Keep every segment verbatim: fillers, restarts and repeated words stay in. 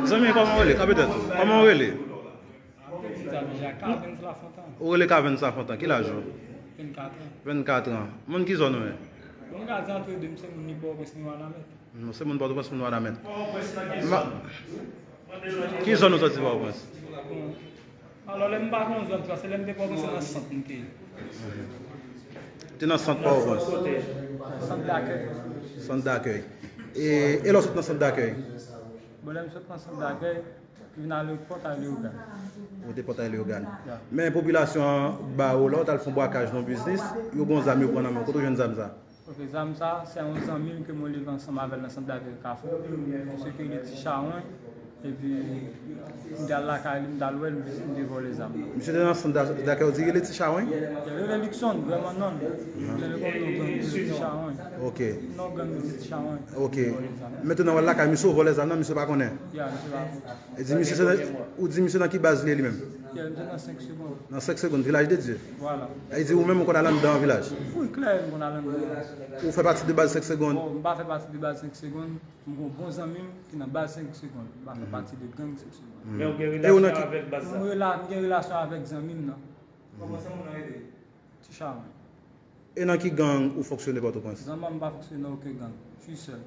Zanmi, kòman w rele? Kanpe tèt ou. Kòman w rele? Ou rele Cavens Lafontan. Ki laj ou? Vennkat an. Vennkat an. Moun ki zòn ou ye? Bon, m ka di antre de, m se moun ni Pòtoprens ni Wanament. Nou se moun Pòtoprens, moun Wanament. Ma- Ki zòn ou soti Pòtoprens? Bon. Alò, lè m pa konn zòn, paske lè m te Pòtoprens, se nan sant m te ye. Ou te nan sant Pòtoprens? Sant dakèy. Sant dakèy. E, e lè w sot nan sant dakèy? Bon, lè m sot nan sant dakèy, m vin ale Pòtay Leyogàn. Ou te Pòtay Leyogàn. Ya. Men popilasyon an ba ou, lè w t al fè yon brakaj nan yon biznis, yo gen yon zam yo pran nan men w. Kote w jwenn zam sa? Ok, zam sa, se yon zanmi m ke mwen leve ansanm avè l nan sant dakèy Kafou. Misye te rele Ti Chawon, epi m t al lakay li, m t al wè l, m te vòlè zam nan. Misye te nan sant da- dakèy, ou di rele Ti Chawon? Li rele Luckson, vrèman non l. Misye rele kòm non gang li, Ti Chawon. Ok. Non gang li, Ti Chawon. Ok. Vòlè zam nan. Mentnan w al lakay misye, w vòlè zam nan, misye pa konnen? Ya, misye pa konnen. E di misye se nan- ou di misye nan ki baz li ye li menm? Ya, misye nan senk segonn. Nan senk segonn, Vilaj de Dye. Vwala. E di ou menm ou konn al anndan vilaj? Wi, klè, m konn al anndan. Ou fè pati de baz senk segonn? Bon, m pa fè pati de baz senk segonn. M gen yon bon zanmi m ki nan baz senk segonn. M pa fè pati de gang senk segonn. Men ou gen relasyon avèk baz la? M rela- m gen relasyon avèk zanmi m nan. Kòman sa moun nan rele? Ti Chawon. E nan ki gang ou fonksyone Pòtoprens? Zanman m pa fonksyone nan okenn gang. Tou sèl.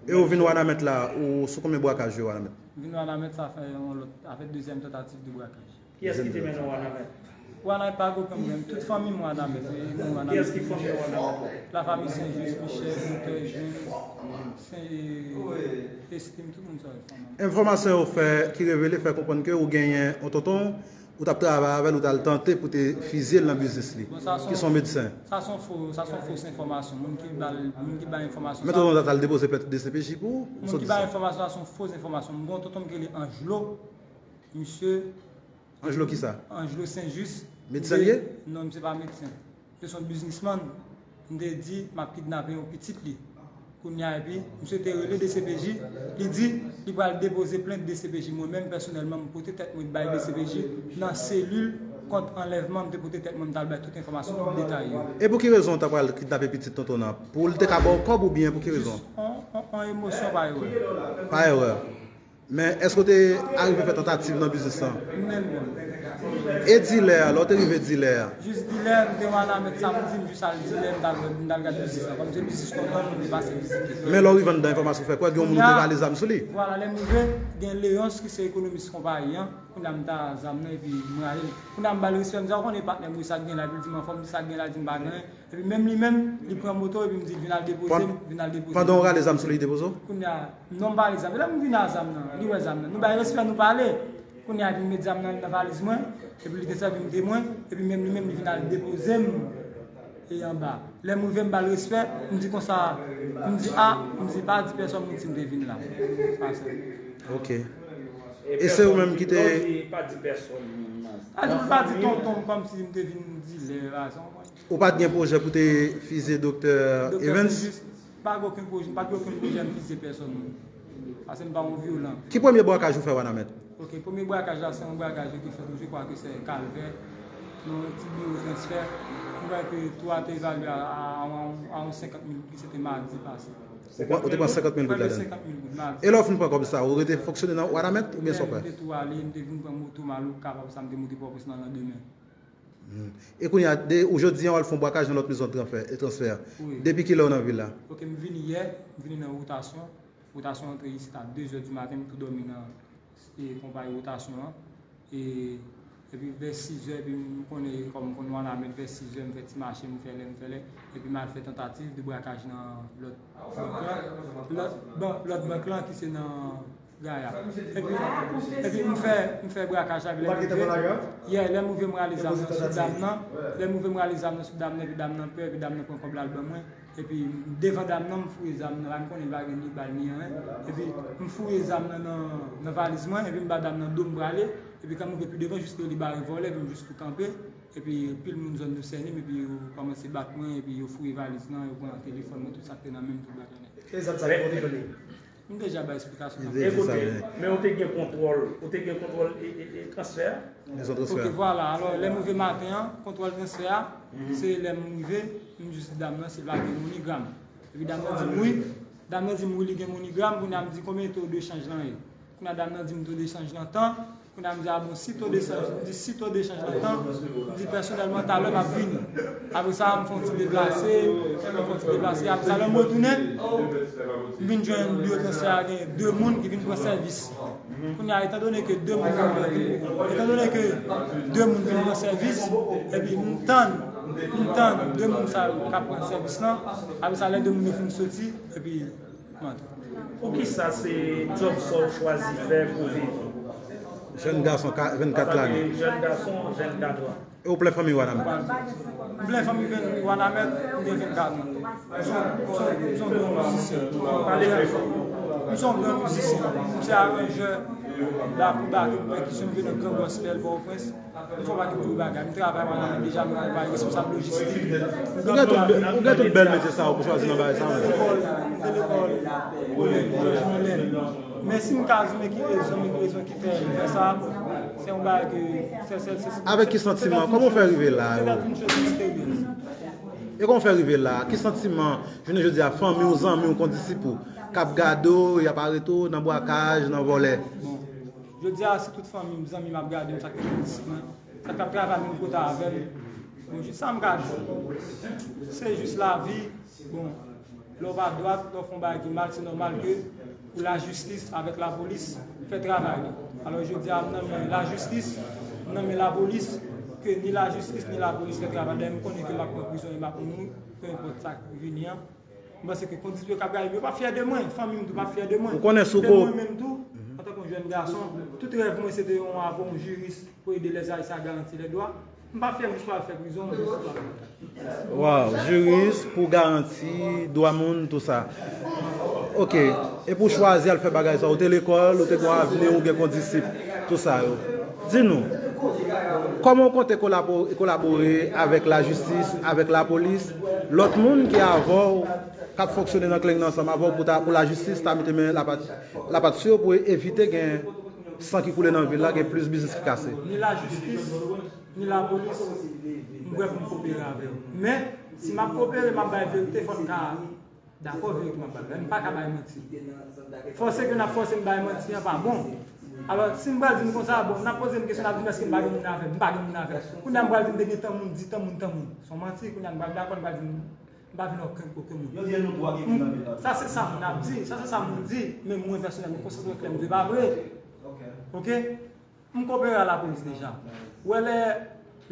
E ou vin Wanament la, ou sou konbyen brakaj ou ye Wanament? M vin Wanament, sa fè yon lòt, sa fè dezyèm tantativ de brakaj. Kiyès ki te mennen w Wanament? Wanament pa gen okenn pwoblèm. Tout fanmi m Wanament, e nou Wanament. Kiyès ki fanmi w Wanament? Lafami Sen Jis, Michel, Doktè Jen, Sen Estim, tout moun sa yo fanmi m. Enfòmasyon yo fè, ki revele, fè konprann ke ou genyen yon tonton ou t ap travay avè l, ou t al tante pou te fizye l nan biznis li, ki se yon medsen. Sa se yon fo, sa se yon fos enfòmasyon. Moun ki ba l, moun ki bay enfòmasyon sa. Men tonton an t al depoze plent D C P J pou ou? Moun ki bay enfòmasyon sa se yon fos enfòmasyon. M gen yon tonton m ki rele Anjlo. Misye Anjlo kisa? Anjlo Sen Jis. Medsen li ye? Non, misye pa medsen. Misye se yon biznismann. M te di m ap kidnape yon pitit li. Kounye a, epi, misye te rele D C P J, li di li pral depoze plent D C P J. Mwen menm, pèsonèlman, m pote tèt mwen bay D C P J nan selil kont anlèvman, m te pote tèt mwen, m t al bay tout enfòmasyon, tout detay yo. E pou ki rezon w ta pral kidnape pitit tonton nan? Pou l te ka ba w kòb oubyen pou ki rezon? Jis on, on, on emosyon pa erè. Pa erè. Men èske w te arive fè tantativ nan biznis lan? Menm non. E dilè a, lè w te rive dilè a? Jis dilè, m te Wanament samdi, m jis al dilè, m t al wè, m t al gad biznis lan. Kòm se biznis tonton m, m te pase vizite. Men lè w rive anndan, enfòmasyon fè kwè gen yon moun ou te rale zam sou li? Vwala, lè m rive, gen Leonce ki se ekonomis konpayi an, kounye a m ta zam nan epi m rale l. Kounye a m ba l respè, m di a, ou konnen patnè m wi, sa k gen la, epi l di m anfòm, m di sa k gen la, li di m pa gen anyen. Epi menm li menm, li pran moto epi m di l vin al depoze m, vin al depoze m. Pandan w rale zam sou li, li depoze w? Kounye a, non m pa rale zam. Lè m vin a zam nan, li wè zam nan. Nou bay respè, nou pale. Kounye a, epi m met zam nan nan valiz mwen, epi li te sèvi m de mwen, epi menm li menm, li vin al depoze m e anba. Lè m rive, m ba l respè, m di konsa, m di a, m di pa di pèsonn moun si m te vin la. Sa se. Ok. E se ou menm ki te. Lè w di pa di pèsonn moun nan. A di m pa di tonton m kòmsi m te vin dilè la, sa w konprann? Ou pa t gen pwojè pou te fizye Doktè Evens? Doktè Evens, pa gen okenn pwojè, m pa t gen okenn pwojè m fizye pèsonn non. Paske m pa yon vyolan. Ki premye brakaj ou fè Wanament? Ok, premye brakaj la, se yon brakaj ki fèt, je crois que c'est Calvert, nan yon ti biwo transfè. M kwè ke tou a te evalye a, a, a, a yon senkant mil goud, ki se te madi pase. Ou pran, ou te pran senkant mil goud ladan l? Prè de senkant mil goud, madi. E lè w fin pran kòb sa, ou rete fonksyone nan Wanament oubyen sa w fè? M te tou ale, m te vin pran moto m al Okap, apre sa m te monte Pòtoprens nan landemen. Hmm. E kounye a, de, ou jodi a, w al fè yon brakaj nan lòt mezon transfè, e transfè a. Wi. Depi kilè w nan vil la? Ok, m vini yè, m vini nan wotasyon. Wotasyon antre isit a de zè di maten, m tou dòmi nan, e, konpayi wotasyon an. E, epi vè sis zè, epi m konnen kòm m konn Wanament, vè sis zè, m fè ti mache, m fè lè, m fè lè. Epi m al fè tantativ de brakaj nan lòt bank lan. Lòt, ban, lòt bank lan ki se nan Gaya. Epi, epi m fè, m fè brakaj la, epi lè m rive, yè, lè m rive, m rale zam nan sou dam nan, lè m rive, m rale zam nan sou dam nan, epi dam nan pè, epi dam nan pran kòb la, l ban mwen, epi devan dam nan, m fouye zam nan, la m konnen l pa gen ni bal, ni anyen, epi m fouye zam nan, nan, nan valiz mwen, epi m ba dam nan do m prale, epi kan m rive pi devan, jis li bare vòlè, epi m jis tou kanpe, epi anpil moun zòn yo sène m, epi yo kòmanse bat mwen, epi yo fouye valiz lan, yo pran telefòn mwen, tout sa k te nan men m, tout bagay nèt. E zam sa ki kote jwenn li? M deja bay esplikasyon nan. E kote, men ou te gen kontwòl, ou te gen kontwòl e, e, e transfè a? Mezon transfè a. Ok, vwala. Alò, lè m rive maten an, kontwòl transfè a, se lè m rive, m jis di dam nan si l pa gen MoneyGram. Epi dam nan di m wi. Dam nan di m wi li gen MoneyGram, kounye a m di konbyen to de chanj lan ye. Kounye a dam nan di m to de chanj lan tan, kounye a m di a bon si to de chanj, m di si to de chanj lan tan, m di pèsonèlman talè m ap vini. Apre sa, m fè yon ti deplase, m fè yon ti deplase, apre sa lè m retounen, m vin jwenn biwo transfè a gen de moun ki vin pran sèvis. Kounye a, etan done ke de moun vin pran, etan done ke de moun vin pran sèvis, epi m tann, m tann de moun sa yo k ap pran sèvis lan, apre sa lè de moun yo fin soti, epi Poukisa se djòb sa w chwazi fè pou viv? Jèn gason ka- vennkat lane. Jèn gason, vennkat an. E ou plen fanmi Wanament? M plen fanmi Wanament, m gen vennkat an. M se yon- m se yon gran mizisyen. M se yon gran mizisyen. M se aranjè lakou, bak, pèkisyon, m vin nan gran gospel Pòtoprens. M fè yon pakèt gwo bagay. M travay, mwen, deja, mwen bay responsab lojistik. Ou gen tout bè- ou gen tout bèl metye sa yo pou chwazi nan bagay sa yo. M te lekòl, m te lekòl, kolèj Jòj Milèn. Men si m ka di men ki rezon, men ki rezon ki fè m fè sa, se yon bagay ke, se, se, se, se, Avèk ki santiman? Kòman w fè rive la yo? E kòman w fè rive la? Ki santiman, jounen jodi a, fanmi w, zanmi w, kondisip ou, k ap gade w, y ap arete w nan bwakaj, nan vòlè? Bon, jodi a, si tout fanmi m, zanmi m ap gade m, sa k te kondisip mwen, sa k ap travay menm kote avè m. Bon, jis sa m ka di. Se jis lavi. Bon, lè w pa dwat, lè w fè yon bagay ki mal, se nòmal ke pou lajistis avèk lapolis fè travay li. Alò, jodi a, m nan men lajistis, m nan men lapolis, ke ni lajistis, ni lapolis fè travay. Dayè, m konnen ke m ap pran prizon e m ap mouri, pe enpòt sa k vini an. M panse ke kondisip yo k ap gade m, yo p ap fyè de mwen, fanmi m tou p ap fyè de mwen. Ou konnen sou ko- Mwen menm tou, antanke yon jèn gason, tout rèv mwen se te yon avwa, yon jiris pou ede lèzayisyen a garanti lè dwa. M pa fyè m jis pou al fè prizon, m jis pou al. Waw, jiris pou garanti dwa moun, tou sa. Ok, epi w chwazi al fè bagay sa, ou te lekòl, ou te gen avni, ou gen kondisip, tou sa yo. Di nou, kòman w konte kolabo- kolabore avèk lajistis, avèk lapolis, lòt moun ki avè w, k ap fonksyone nan kleng nan ansanm avè w pou ta- pou lajistis ta mete men lapat- lapat sou yo pou evite gen san ki koule nan vil la, gen plis biznis ki kase? Ni lajistis, ni lapolis, m prè pou m kopere avè yo. Men, si m ap kopere, m ap bay verite, fò n ka dakò, verite m ap bay la, m pa ka bay manti. Fòse ke n ap fòse m bay manti an pa bon. Alò, si m pral di n konsa, bon, n ap poze m kesyon, n ap di m èske m pa gen moun avè m, m pa gen moun avè m. Kounye a m pral di m te gen tan moun, di tan moun, tan moun. Se yon manti, kounye a m pral dakò, m pral di m, m pa vin okenn, okenn moun. Yo di nou twa gen moun avè m. Sa se sa moun ap di, sa se sa moun di, men mwen pèsonèl, mwen konsantre klè, m di pa vre. Ok? M kopere a lapolis deja. Ou wè lè,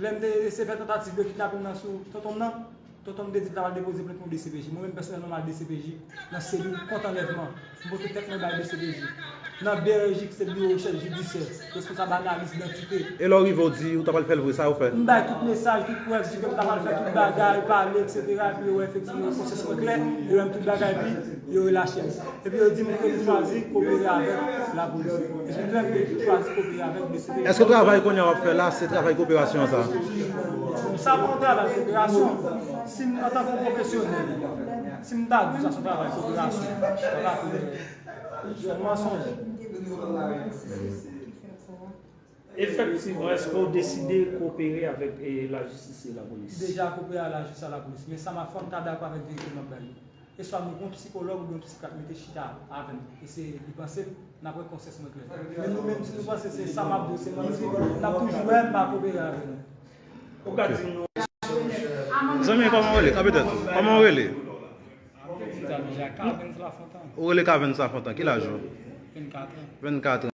lè m te eseye fè tantativ de kidnaping nan sou tonton m nan, tonton m te di l ta pral depoze plent kont D C P J. Mwen menm pèsonèlman m al D C P J nan selil kont anlèvman. M pote tèt mwen bay D C P J. Nan B R J ki se biwo rechèch jidisyè, responsab analis idantite. E lè w rive w di ou ta pral fè l vre, sa yo fè? M bay tout mesaj, tout prèv, di ke m ta pral fè tout bagay, pale, etsetera. Epi yo wè efektivman konsyans mwen klè, yo wè m tout bagay, epi yo relache m. Epi yo di m ke m chwazi kopere avèk lapolis. Epi m fè m chwazi kopere avèk D C P J. Èske travay kounye a w ap fè la, se travay koperasyon sa? Sa pa yon travay koperasyon. Si m, antanke yon pwofesyonèl, si m ta di w sa se yon travay koperasyon, sa pa koperasyon. Se yon mansonj. Efektivman, èske w deside kopere avèk, eh, lajistis e lapolis? Deja kopere a lajistis a lapolis, men sa m ap fè, m ta dakò avèk verite m ap bay yo. E swa nou gen yon sikològ oubyen yon sikat mete chita avè m, eseye li panse m, n ap wè konsyans mwen klè. Men nou menm, si nou panse se sa m ap di w se manti, n ap toujou wè m pa kopere avè nou. Ou ka di nou. Zanmi, kòman w rele? Kanpe tèt ou. Kòman w rele? Sa deja Carvens Lafontan. Ou rele Carvens Lafontan. Ki laj ou? Vennkat an. Vennkat an.